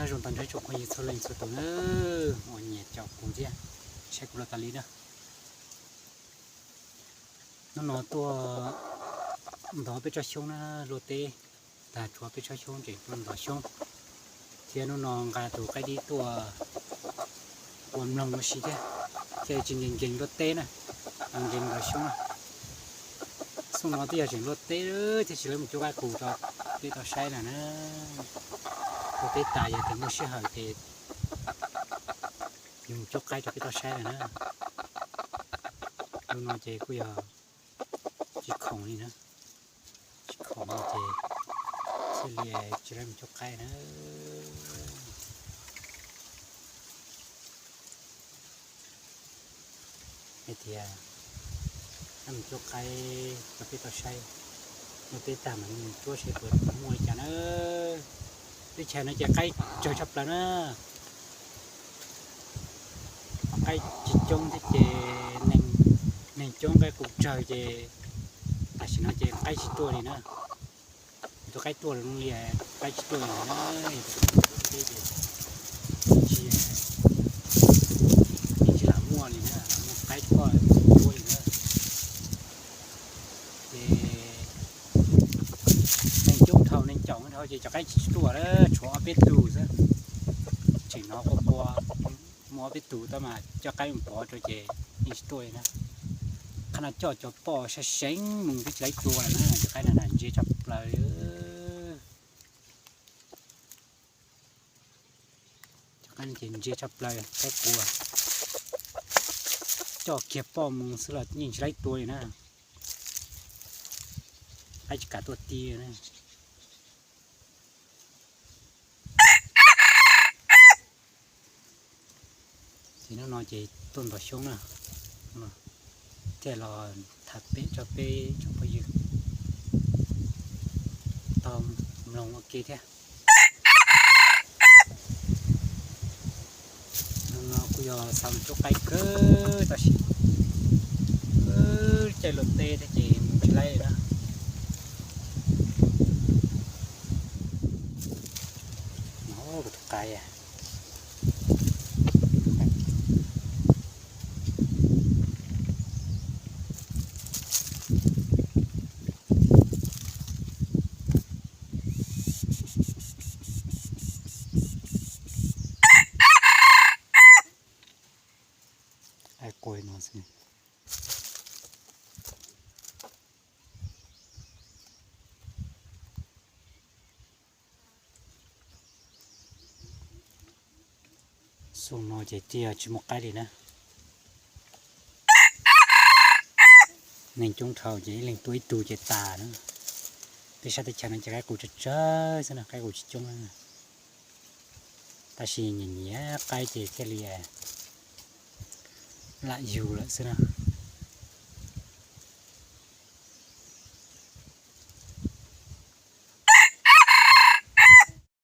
Nyob zoo tag nrho tsoom phooj ywg txhua leej txhua tus na, uas nyiam caum kuv thiab saib kuv los tas li na. Hnub no tuaj ntov peb tsob xyoob na, luaj teb tag tshuav peb tsob xyoob tseem tuaj ntov xyoob, thiab hnub no nqa tus qaib dib tuaj ua mloog ua si thiab, thiaj tsis nkees nkees luaj teb na, nkees ntov xyoob na. Xyoo no twb yog tseem luaj teb thiab tsis lawv mus cuab qaib qus rau peb tau saib na na. Luaj teb tas yog tias muaj sij hawm ces yuav mus cuab qaib rau peb tau saib lawm na. Hnub no ces kuj yog tsis khoom li na, tsis khoom li ces thiaj li tsis lawv mus cuab qaib na. Hais tias mus cuab qaib rau peb tau saib, luaj teb tag mas mus cuab seb puas muaj li cas na. Teb chaws no ces qaib tsawg tshaj plaws na, qaib tsis coob thiab ces neeg coob qaib qus tsawg ces tam sim no ces qaib tsis tuaj li na. Tus qaib tuaj los li, qaib tsis tuaj li na. Teb ces tsis, yeej tsis lam muaj li na, lam muaj qaib tuaj cuab li na. Ces neeg coob dhau, neeg caum dhau ces cov qaib tsis tuaj lawm, tshuav ob peb tus xwb. Tseem hnov qua qua, muaj ob peb tus tab mas coj qaib mus pov rau ces yeej tsis tuaj li na. Qhov no coj cov poj saib seev mus twb tsis laib tua lawm na, cov qaib no na ntse tshaj plaws li. Cov qaib no ces ntse tshaj plaws, qaib qua coj kiag poj mus xwb los yeej tsis laib tua li na. Qaib tsis kam tuaj ti na. Ces hnub no ces tuaj ntov xyoob na, thiaj los tham pem rau peb tsoom phooj ywg tau mloog ua ke thiab. Hnub no kuj yog xav mus cuab qaib kawg tab sis caij luaj teb thiab ces mus tsis laib li na. Kuv tus qaib Ai, qua no xwb. Xyoo no ces twb yog tsis muaj qaib li na. Neeg coob dhau ces ib leeg tua ib tug ces tas na. Peb sab teb chaws no ces qaib qus tsawg tsawg xwb na, qaib qus tsis coob na. Tab sis nyiam nyiam qaib ces thiaj li lam yug lawm xwb na.